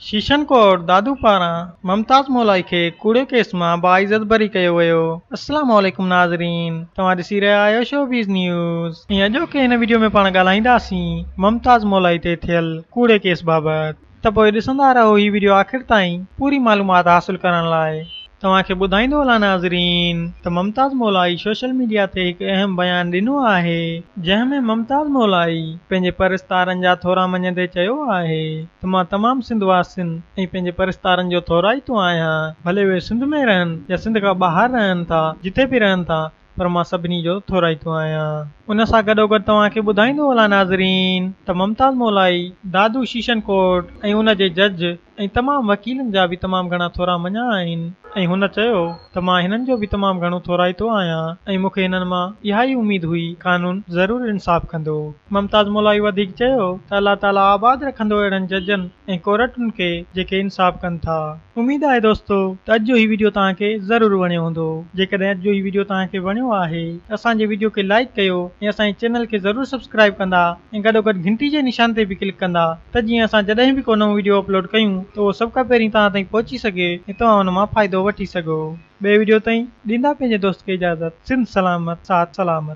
شيشن ڪورٽ دادو پاران ممتاز مولائي کي ڪوڙي ڪيس مان باعزت بري ڪيو ويو. السلام عليڪم ناظرين توهان ڏسي رهيا آهيو شوبيز نيوز ۽ اڄوڪي هن وڊيو ۾ پاڻ ڳالهائينداسين ممتاز مولائي تي ٿيل ڪوڙي ڪيس بابت ته پوء ڏسندا رهو هي وڊيو آخر تائين پوري معلومات حاصل ڪرڻ لاء. توهان کي ٻڌائيندو هلان ناظرين ته ممتاز مولائي سوشل ميڊيا تي هڪ اهم بيان ڏنو آهي جنهن ۾ ممتاز مولائي پنهنجي پرستارن جا ٿورا مڃيندي چيو آهي ته مان تمام سنڌ واسين ۽ پنهنجي پرستارن جو ٿورائتو آهيان ڀلي اهي سنڌ ۾ رهن يا سنڌ کان ٻاهر رهن ٿا جتي به رهن ٿا پر مان سڀني جو ٿورائتو آهيان. ان سان گڏوگڏ توهان کي ٻڌائيندو هلان ناظرين ته ممتاز مولائي دادو شيشن ڪورٽ ۽ ان جي جج ۽ تمام وڪيلن جا به تمام گهڻا ٿورا مڃيا آهن ۽ هن چيو ته مان هنن جو به تمام گهڻو ٿورائتو آهيان ۽ مون کي هنن مان اها ئي اميد هئي قانون ضرور انصاف ڪندو. ممتاز مولائي وڌيڪ چيو ته الله تعالي آباد رکندو اهڙن ججن ۽ ڪورٽن کي جيڪي انصاف ڪن ٿا. اميد آهي دوستو ته اڄ جو هي وڊيو توهان کي ضرور وڻيو هوندو. جيڪڏهن اڄ جو هي وڊيو توهان کي وڻيو آهي ته اسان جي وڊيو کي لائيڪ ڪيو ۽ اسان جي چينل کي ضرور سبسڪرائيب ڪندا ۽ گڏوگڏ گهنٽي جي نشان تي به ڪلڪ ڪندا ته جيئن اسان جڏهن به ڪو نئون وڊيو اپلوڊ ڪيون ته اهو سڀ کان پهرين توهان تائين پهچي سگهي ۽ توهان ان مان فائدو وٺي سگهو. ٻئي وڊيو تائين ڏيندا پنهنجي دوست کي اجازت. سنڌ سلامت ساٿ سلامت.